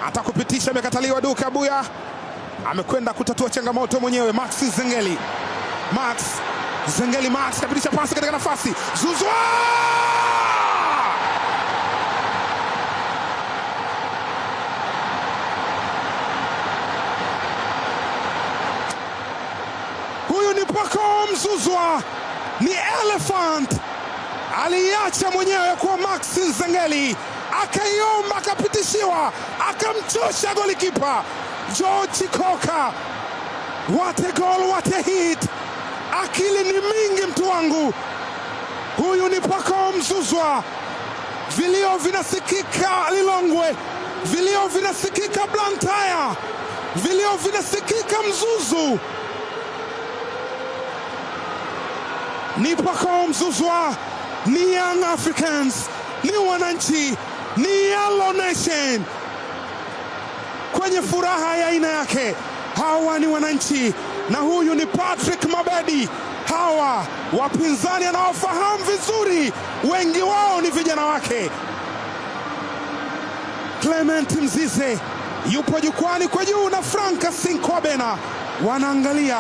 Atakupitisha, amekataliwa. Duka Abuya amekwenda kutatua changamoto mwenyewe. Max Zengeli, Max Zengeli, Max kapitisha pasi katika nafasi, Zuzwa huyu ni Pacome Zouzoua, ni elephant aliiacha mwenyewe kwa Max Nzengeli, akaiomba, akapitishiwa, akamchosha golikipa George Koka. What a goal, what a hit! Akili ni mingi mtu wangu, huyu ni Pacome Zouzoua. Vilio vinasikika Lilongwe, vilio vinasikika Blantyre, vilio vinasikika Mzuzu. Ni Pacome Zouzoua, ni Young Africans, ni wananchi, ni Yellow Nation kwenye furaha ya aina yake. Hawa ni wananchi na huyu ni Patrick Mabedi. Hawa wapinzani anaofahamu vizuri, wengi wao ni vijana wake. Clement Mzize yupo jukwani kwa juu na Frank Sinkwabena wanaangalia.